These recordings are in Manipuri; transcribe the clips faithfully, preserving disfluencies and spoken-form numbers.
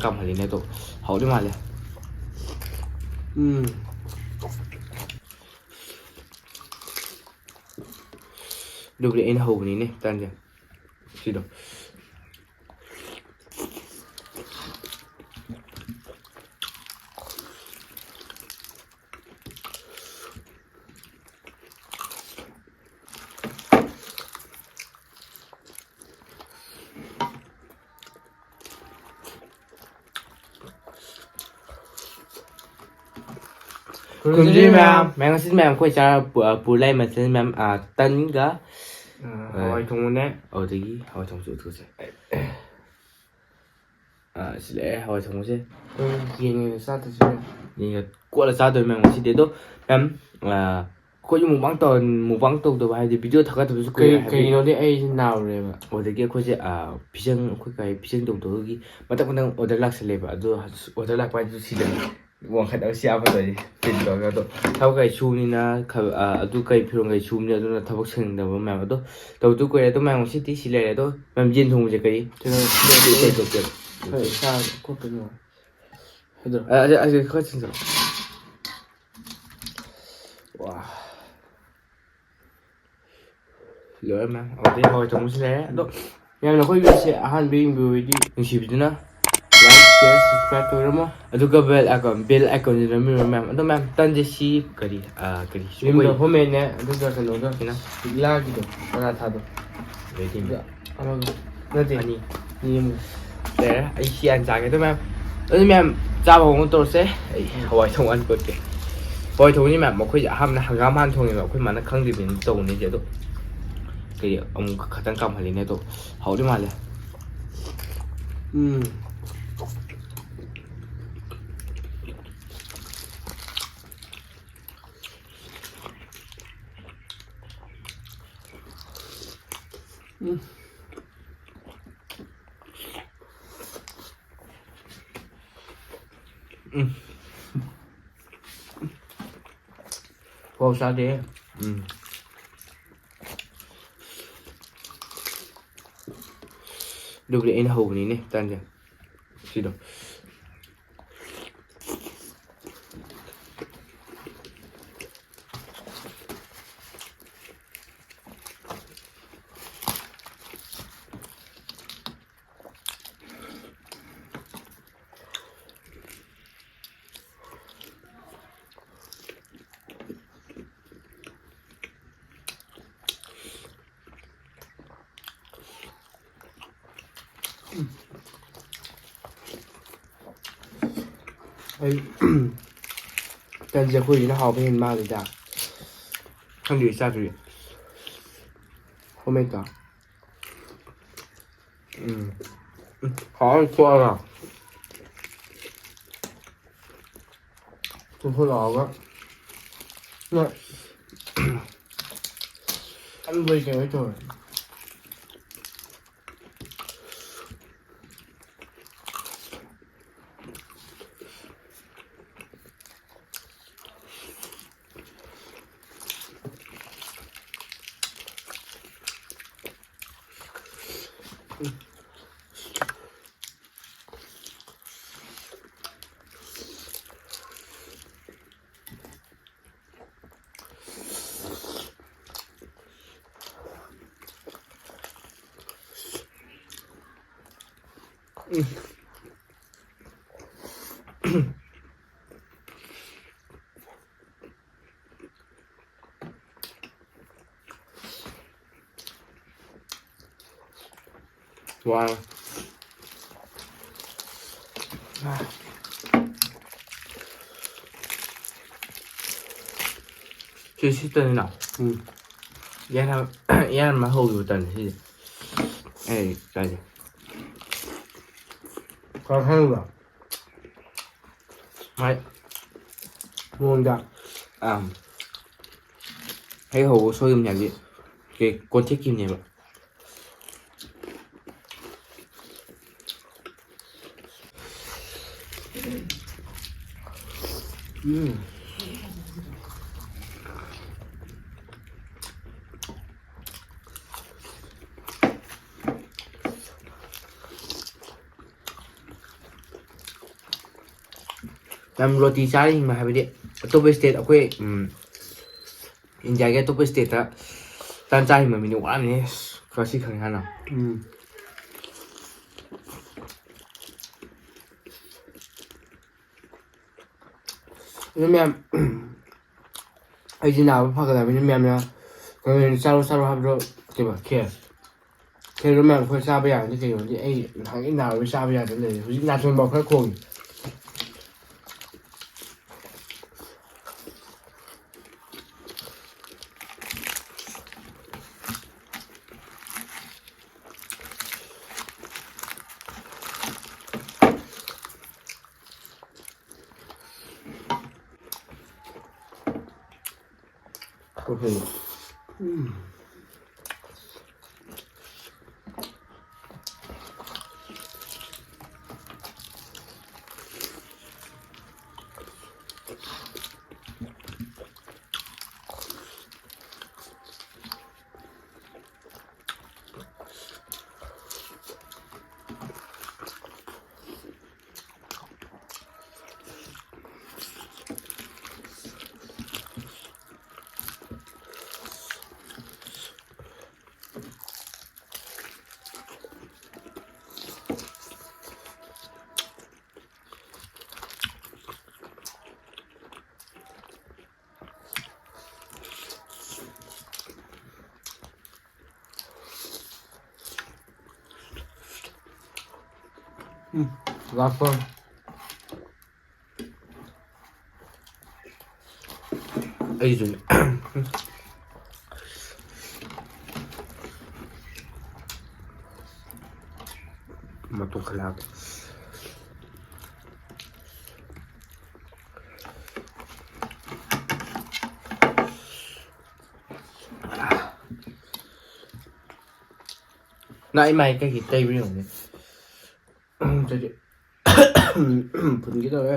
ꯀꯥꯝꯍꯜꯂꯤꯅꯦ ꯑꯗꯣ꯫ ꯍꯥꯎꯗꯤ ꯃꯥꯜꯂꯦ꯫ ꯎꯝ꯫ ꯑꯗꯨꯕꯨꯗꯤ ꯑꯩꯅ ꯍꯧꯕꯅꯤꯅꯦ ꯇꯟꯁꯦ꯫ ꯁꯤꯗꯣ꯫ ꯈꯨꯔꯨꯝꯖꯔꯤ ꯃꯌꯥꯝ꯫ ꯃꯌꯥꯝ, ꯉꯁꯤꯗꯤ ꯃꯌꯥꯝ ꯑꯩꯈꯣꯏ ꯆꯥꯔ ꯄꯨ-, ꯑ, ꯄꯨꯔ ꯂꯥꯛꯏ ꯃꯊꯦꯜ ꯃꯌꯥꯝ, ꯑ, ꯇꯟꯒ, ꯑ, ꯍꯋꯥꯏ ꯊꯣꯡꯕꯅꯦ꯫ ꯑꯗꯨꯗꯒꯤ ꯍꯋꯥꯏ ꯊꯣꯡꯕꯁꯨ ꯎꯠꯊꯣꯛꯁꯦ꯫ ꯑ, ꯁꯤ ꯂꯩꯔꯦ ꯍꯋꯥꯏ ꯊꯣꯡꯕꯁꯦ꯫ ꯑꯩꯈꯣꯏ ꯌꯦꯟ ꯑꯣꯏꯅ ꯆꯥꯗꯣꯏꯁꯦ꯫ ꯌꯦꯟꯒ ꯀꯣꯠꯂ ꯆꯥꯗꯣꯏ ꯃꯌꯥꯝ ꯉꯁꯤꯗꯤ꯫ ꯑꯗꯣ ꯃꯌꯥꯝ, ꯑ, ꯑꯩꯈꯣꯏꯁꯨ mukbang ꯇꯧ-, mukbang ꯇꯧꯗꯕ ꯍꯥꯏꯗꯤ video ꯊꯥꯒꯠꯇꯕꯁꯨ ꯀꯨꯏꯔꯦ ꯀꯩ-, ꯍꯥꯏꯗꯤ ꯀꯩꯒꯤꯅꯣꯗꯤ ꯑꯩꯁꯦ ꯅꯥꯔꯨꯔꯦꯕ꯫ ꯑꯗꯒꯤ ꯑꯩꯈꯣꯏꯁꯦ, ꯑ, ꯐꯤꯖꯪ, ꯑꯩꯈꯣꯏ ꯀꯩ ꯐꯤꯖꯪ ꯇꯧꯗꯕꯒꯤ ꯃꯊꯪ ꯃꯊꯪ order ꯂꯥꯛꯁꯜꯂꯦꯕ꯫ ꯑꯗꯣ order ꯂꯥꯛꯄ ꯍꯥꯏꯗꯨꯁꯨ ꯁꯤꯗꯅꯤ꯫ ꯋꯥꯡꯈꯠꯅꯕ ꯁꯤ ꯑꯃ ꯇꯧꯔꯤ꯫ ꯐꯤꯠ ꯇꯧꯔꯒ ꯑꯗꯣ ꯊꯕꯛ ꯀꯩ ꯁꯨꯕꯅꯤꯅ ꯈ-, ꯑ, ꯑꯗꯨ ꯀꯩ ꯐꯤꯔꯣꯟ ꯀꯩ ꯁꯨꯕꯅꯤꯅ ꯑꯗꯨꯅ ꯊꯕꯛ ꯁꯪꯗꯕ ꯃꯌꯥꯝ ꯑꯗꯣ ꯇꯧꯗꯨ ꯀꯨꯏꯔꯦ꯫ ꯑꯗꯣ ꯃꯌꯥꯝ ꯉꯁꯤꯗꯤ ꯁꯤ ꯂꯩꯔꯦ꯫ ꯑꯗꯣ ꯃꯌꯥꯝ ꯌꯦꯟ ꯊꯣꯡꯕꯁꯦ ꯀꯔꯤ? ꯀꯩꯅꯣ, ꯀꯩ ꯇꯧꯒꯦꯕ? ꯍꯣꯏ, ꯆꯥ ꯈꯣꯠꯄꯅꯣ꯫ ꯑꯗꯣ ꯑ, ꯑ, ꯑ, ꯈꯔ ꯆꯤꯟꯖꯔꯣ꯫ ꯋꯥ꯫ ꯂꯣꯏꯔꯦ ꯃꯌꯥꯝ꯫ ꯑꯗꯩ ꯍꯋꯥꯏ ꯊꯣꯡꯕꯁꯨ ꯂꯩꯔꯦ꯫ ꯑꯗꯣ ꯃꯌꯥꯝꯅ ꯑꯩꯈꯣꯏ videoꯁꯦ ꯑꯍꯥꯟꯕ ꯌꯦꯡꯕꯤꯕ ꯑꯣꯏꯗꯤ ꯅꯨꯡꯁꯤꯕꯤꯗꯨꯅ like, share, subscribe ꯇꯧꯕꯤꯔꯝꯃꯣ꯫ ꯑꯗꯨꯒ bell icon, bell iconꯁꯤ ꯅꯝꯕꯤꯔꯝꯃꯣ ꯃꯌꯥꯝ꯫ ꯑꯗꯣ ꯃꯌꯥꯝ ꯇꯟꯁꯦ ꯁꯤ ꯀꯔꯤ, ꯑ, ꯀꯔꯤ? ꯌꯨꯝꯗ ꯁꯣꯏ꯫ ꯍꯣꯝꯃꯦꯠꯅꯦ, ꯑꯗꯨꯒ ꯀꯩꯅꯣꯒ ꯀꯩꯅꯣ? ꯂꯤꯛꯂꯥꯒꯤꯗꯣ, ꯄꯔꯥꯊꯥꯗꯣ꯫ Ready ꯑꯗꯨꯒ ꯑꯃꯒ꯫ ꯅꯠꯇꯦ꯫ ꯑꯅꯤ꯫ ꯑꯅꯤ ꯑꯃꯒ꯫ ꯂꯩꯔꯦ꯫ ꯑꯩ ꯁꯤ ꯍꯥꯟꯅ ꯆꯥꯒꯦ꯫ ꯑꯗꯣ ꯃꯌꯥꯝ, ꯑꯗꯨ ꯃꯌꯥꯝ ꯆꯥꯕ ꯍꯧꯅ ꯇꯧꯔꯁꯦ꯫ ꯑꯩ ꯎꯝ꯫ ꯍꯋꯥꯏ ꯊꯣꯡ ꯍꯥꯟꯅ ꯀꯣꯠꯀꯦ꯫ ꯍꯋꯥꯏ ꯊꯣꯡꯕꯅꯤ ꯃꯌꯥꯝ꯫ ꯑꯩꯈꯣꯏꯁꯦ ꯑꯍꯥꯟꯕꯅ ꯍꯪꯒꯥꯝ ꯍꯥꯟꯅ ꯊꯣꯡꯉꯦꯕ꯫ ꯑꯩꯈꯣꯏ ꯃꯥꯅ ꯈꯪꯗ꯭ꯔꯤꯕꯅꯤ ꯇꯧꯕꯅꯤꯁꯦ꯫ ꯑꯗꯣ ꯀꯩ ꯑꯃꯨꯛ ꯈꯇꯪ ꯀꯥꯝꯍꯜꯂꯤꯅꯦ꯫ ꯑꯗꯣ ꯍꯥꯎꯗꯤ ꯃꯥꯜꯂꯦ꯫ ꯎꯝ꯫ ꯎꯝ꯫ ꯎꯝ꯫ ꯍꯥꯎ ꯆꯥꯗꯦ꯫ ꯎꯝ꯫ ꯑꯗꯨꯕꯨꯗꯤ ꯑꯩꯅ ꯍꯧꯕꯅꯤꯅꯦ ꯇꯟꯁꯦ꯫ ꯁꯤ ꯀꯩꯅꯣ? ꯑꯩ ꯇꯟꯁꯦ ꯑꯩꯈꯣꯏꯁꯤꯅ ꯍꯥꯎꯕ ꯍꯦꯟꯅ ꯃꯥꯜꯂꯤꯗ꯫ ꯈꯪꯗꯦ, ꯆꯥꯗ꯭ꯔꯤ꯫ ꯍꯣꯃꯦꯠꯇꯣ꯫ ꯎꯝ꯫ ꯎꯝ꯫ ꯍꯥꯎꯔꯅꯤ ꯊꯣꯛꯑꯒ꯫ ꯆꯨꯝꯐꯨꯠ ꯂꯥꯎꯔꯒ꯫ ꯅꯣꯏ꯫ ꯀꯟꯕꯣꯏ ꯀꯩꯕꯣꯏ ꯇꯧꯔꯦ꯫ ꯋꯥꯔꯦ꯫ ꯁꯤ ꯁꯤꯠꯇꯅꯤꯅ꯫ ꯎꯝ꯫ ꯏꯌꯥꯟ-, ꯏꯌꯥꯟꯕ ꯍꯧꯈꯤꯕ ꯇꯟꯅꯤ ꯁꯤꯁꯦ꯫ ꯑꯩ ꯇꯟꯁꯦ꯫ ꯈꯔ ꯈꯪꯕ꯭ꯔꯣ? ꯃꯥꯏ ꯃꯑꯣꯡꯗ, ꯑꯥ, ꯍꯦꯛ ꯍꯧꯕ ꯁꯣꯏꯈꯤꯕꯅꯦ ꯍꯥꯏꯕꯗꯤ ꯀꯩ ꯀꯣꯟꯊꯦꯛꯈꯤꯕꯅꯦꯕ꯫ ꯎꯝ꯫ ꯅꯝ ꯔꯣꯇꯤ ꯆꯥꯔ ꯍꯤꯡꯕ ꯍꯥꯏꯕꯗꯤ ꯑꯇꯣꯞꯄ ꯁ꯭ꯇꯦꯠ ꯑꯩꯈꯣꯏ, ꯎꯝ, ꯏꯟꯗꯤꯌꯥꯒꯤ ꯑꯇꯣꯞꯄ ꯁ꯭ꯇꯦꯠꯇ ꯇꯟ ꯆꯥ ꯍꯤꯡꯕ ꯃꯤꯅꯤ ꯋꯥꯔꯝꯅꯤ꯫ ꯉꯁꯤ ꯈꯪꯉꯦ ꯍꯥꯟꯅ꯫ ꯎꯝ꯫ ꯑꯗꯨ ꯃꯌꯥꯝ, ꯑꯩꯁꯦ ꯅꯥꯕ ꯐꯒꯠꯂꯕꯅꯤꯅ ꯃꯌꯥꯝꯅ ꯀꯩꯅꯣ ꯆꯥꯔꯣ ꯆꯥꯔꯣ ꯍꯥꯏꯕꯗꯣ ꯀꯩꯕ ꯈꯦꯔ꯫ ꯈꯦꯔꯗꯣ ꯃꯌꯥꯝ ꯑꯩꯈꯣꯏ ꯆꯥꯕ ꯌꯥꯔꯗꯤ ꯀꯩꯅꯣꯗꯤ ꯑꯩ ꯅꯍꯥꯟꯒꯩ ꯅꯥꯕꯒꯤ ꯆꯥꯕ ꯌꯥꯗꯅ ꯂꯩꯔꯦ꯫ ꯍꯧꯖꯤꯛ ꯅꯥꯇꯣꯟ ꯐꯥꯎ ꯈꯔ ꯈꯣꯡꯉꯤ꯫ ꯎꯝ, ꯂꯥꯛꯄ꯫ ꯑꯩꯁꯨꯅꯦ꯫ ꯃꯇꯣꯛ ꯈꯔ ꯍꯥꯞꯀꯦ꯫ ꯅꯪ ꯏꯃꯥꯏ ꯀꯩꯒꯤ ꯇꯩꯕ꯭ꯔꯥ ꯌꯦꯡꯉꯨꯅꯦ꯫ ꯑꯗꯨꯗꯤ ꯐꯨꯟꯒꯦ ꯇꯧꯋꯦ꯫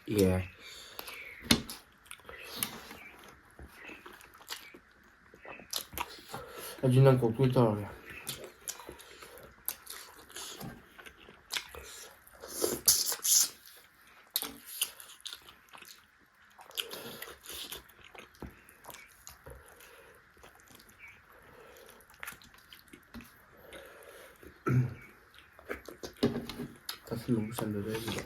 ꯑꯦ꯫ ꯑꯗꯨ ꯅꯪ ꯀꯣꯛꯇꯨ ꯇꯧꯔꯒꯦ꯫ ꯆꯥꯁꯤꯟꯕ ꯃꯨꯁꯟꯕꯗꯣ ꯑꯩꯒꯤꯗꯤ꯫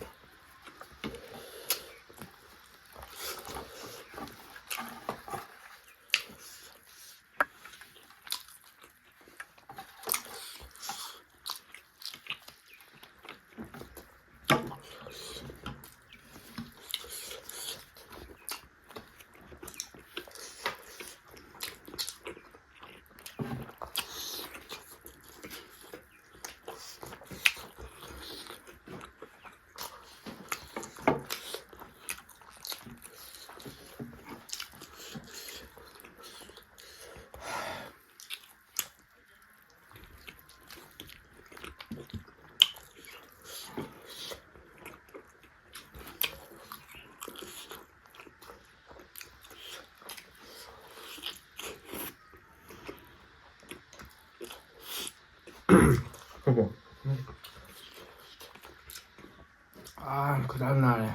ꯑꯥ, ꯈꯨꯗꯥꯡ ꯅꯥꯔꯦ꯫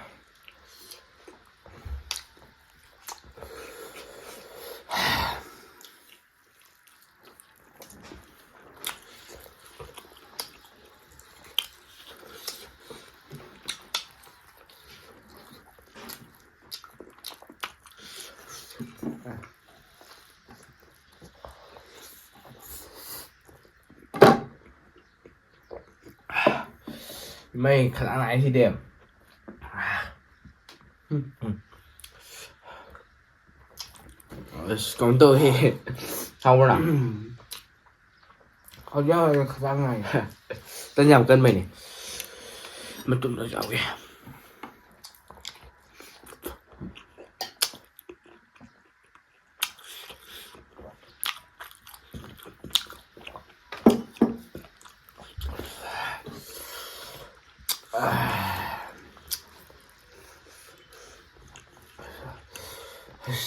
ꯃꯩ ꯈꯗꯥꯡ ꯅꯥꯏꯁꯤꯗꯤ꯫ ꯑꯁ, ꯀꯩꯅꯣ ꯇꯧꯋꯦ꯫ ꯍꯥꯎꯕ꯭ꯔꯥ? ꯍꯧꯖꯤꯛ ꯍꯧꯖꯤꯛ ꯈꯗꯥꯡ ꯅꯥꯏ꯫ ꯇꯟ ꯌꯥꯝ ꯀꯟꯕꯩꯅꯦ꯫ ꯃꯇꯨꯝꯗ ꯆꯥꯎꯋꯦ꯫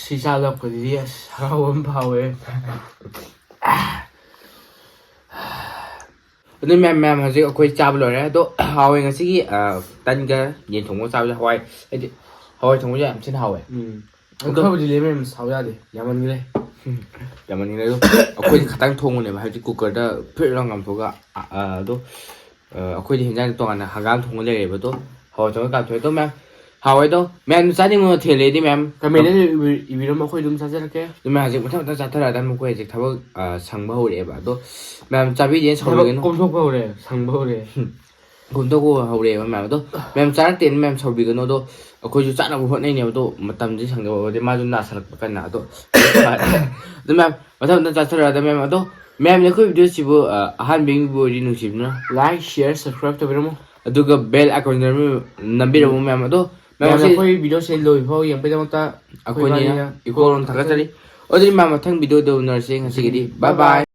ꯁꯤ ꯆꯥ ꯂꯛꯄꯗꯗꯤ ꯑꯁ ꯍꯔꯥꯎꯕ ꯑꯃ ꯐꯥꯎꯋꯦ꯫ ꯑꯗꯨ ꯃꯌꯥꯝ, ꯃꯌꯥꯝ ꯍꯧꯖꯤꯛ ꯑꯩꯈꯣꯏ ꯆꯥꯕ ꯂꯣꯏꯔꯦ꯫ ꯑꯗꯣ ꯍꯥꯎꯋꯦ ꯉꯁꯤꯒꯤ, ꯑ, ꯇꯟꯒ ꯌꯦꯟ ꯊꯣꯡꯕ ꯆꯥꯕꯁꯦ꯫ ꯍꯋꯥꯏ, ꯍꯥꯏꯗꯤ ꯍꯋꯥꯏ ꯊꯣꯡꯕꯁꯦ ꯌꯥꯝ ꯊꯤꯅ ꯍꯥꯎꯋꯦ꯫ ꯎꯝ꯫ ꯑꯗꯣ ꯈꯔꯕꯨꯗꯤ ꯂꯦꯝꯃꯦ, ꯁꯥꯎ ꯌꯥꯗꯦ, ꯌꯥꯝꯃꯟꯈ꯭ꯔꯦ꯫ ꯌꯥꯝꯃꯟꯈ꯭ꯔꯦ꯫ ꯑꯗꯣ ꯑꯩꯈꯣꯏꯗꯤ ꯈꯇꯪ ꯊꯣꯡꯕꯅꯦꯕ, ꯍꯥꯏꯕꯗꯤ ꯀꯨꯀꯔꯗ ꯐ꯭ꯔꯤꯠ ꯂꯥꯎ ꯀꯥꯝꯊꯣꯛꯑꯒ, ꯑ, ꯑ, ꯑꯗꯣ ꯑ, ꯑꯩꯈꯣꯏꯗꯤ ꯍꯦꯟꯖꯥꯡ ꯇꯣꯉꯥꯟꯅ ꯍꯪꯒꯥꯝ ꯊꯣꯡꯕ ꯂꯩꯔꯦꯕ ꯑꯗꯣ, ꯍꯋꯥꯏ ꯊꯣꯡꯕ ꯀꯥꯝꯊꯣꯛꯑꯦ ꯑꯗꯣ ꯃꯌꯥꯝ꯫ ꯍꯥꯎꯋꯦ ꯑꯗꯣ ꯃꯌꯥꯝ ꯆꯥꯅꯤꯡꯕ ꯃꯊꯦꯜ ꯂꯩꯔꯗꯤ ꯃꯌꯥꯝ ꯀꯃꯦꯟꯗ ꯏꯕꯤꯔꯝꯃꯣ, ꯑꯩꯈꯣꯏ ꯑꯗꯨꯝ ꯆꯥꯖꯔꯛꯀꯦ꯫ ꯑꯗꯨ ꯃꯌꯥꯝ ꯍꯧꯖꯤꯛ ꯃꯊꯪ ꯃꯊꯪ ꯆꯥꯊꯔꯛꯑꯗꯕꯅꯤ, ꯃꯈꯣꯏ ꯍꯧꯖꯤꯛ ꯊꯕꯛ, ꯑ, ꯁꯪꯕ ꯍꯧꯔꯛꯑꯦꯕ ꯑꯗꯣ ꯃꯌꯥꯝ ꯆꯥꯕꯤꯗꯦꯅ ꯊꯕꯛ ꯁꯥꯎꯕꯤꯒꯅꯨ꯫ ꯀꯣꯝꯊꯣꯛꯄ ꯍꯧꯔꯦ, ꯁꯪꯕ ꯍꯧꯔꯦ꯫ ꯀꯣꯝꯊꯣꯛꯄ ꯍꯧꯔꯛꯑꯦꯕ ꯃꯌꯥꯝ ꯑꯗꯣ ꯃꯌꯥꯝ ꯆꯥꯔꯛꯇꯦꯅ ꯃꯌꯥꯝ ꯁꯥꯎꯕꯤꯒꯅꯨ꯫ ꯑꯗꯣ ꯑꯩꯈꯣꯏꯁꯨ ꯆꯥꯅꯕ ꯍꯣꯠꯅꯩꯅꯦꯕ ꯑꯗꯣ ꯃꯇꯝꯁꯦ ꯁꯪꯗꯕ ꯑꯗꯩ ꯃꯥꯁꯨ ꯅꯥꯁꯜꯂꯛꯄ ꯀꯟꯅ ꯑꯗꯣ ꯑꯗꯨ ꯃꯌꯥꯝ ꯃꯊꯪ ꯃꯊꯪ ꯆꯥꯊꯔꯛꯑꯗꯕꯅꯤ ꯃꯌꯥꯝ ꯑꯗꯣ ꯃꯌꯥꯝꯅ ꯑꯩꯈꯣꯏ ꯚꯤꯗꯤꯑꯣꯁꯤꯕꯨ, ꯑ, ꯑꯍꯥꯟꯕ ꯌꯦꯡꯕꯤꯕ ꯑꯣꯏꯔꯗꯤ ꯅꯨꯡꯁꯤꯕꯅ like, share, subscribe ꯇꯧꯕꯤꯔꯝꯃꯣ꯫ ꯑꯗꯨꯒ bell icon ꯅꯝꯕꯤꯔꯝꯃꯣ ꯃꯌꯥꯝ ꯑꯗꯣ ꯃꯌꯥꯝ ꯃꯌꯥꯝꯅ ꯉꯁꯤ ꯑꯩꯈꯣꯏ ꯚꯤꯗꯤꯑꯣꯁꯦ ꯂꯣꯏꯐꯥꯎ ꯌꯦꯡꯕꯒꯤꯗꯃꯛꯇ ꯑꯩꯈꯣꯏꯅ ꯑꯩꯈꯣꯏ ꯏꯀꯣꯛ ꯊꯥꯒꯠꯆꯔꯤ꯫ ꯑꯗꯨꯗꯤ ꯃꯌꯥꯝ ꯃꯊꯪ ꯚꯤꯗꯤꯑꯣꯗ ꯎꯅꯔꯁꯦ, ꯉꯁꯤꯒꯤꯗꯤ bye bye꯫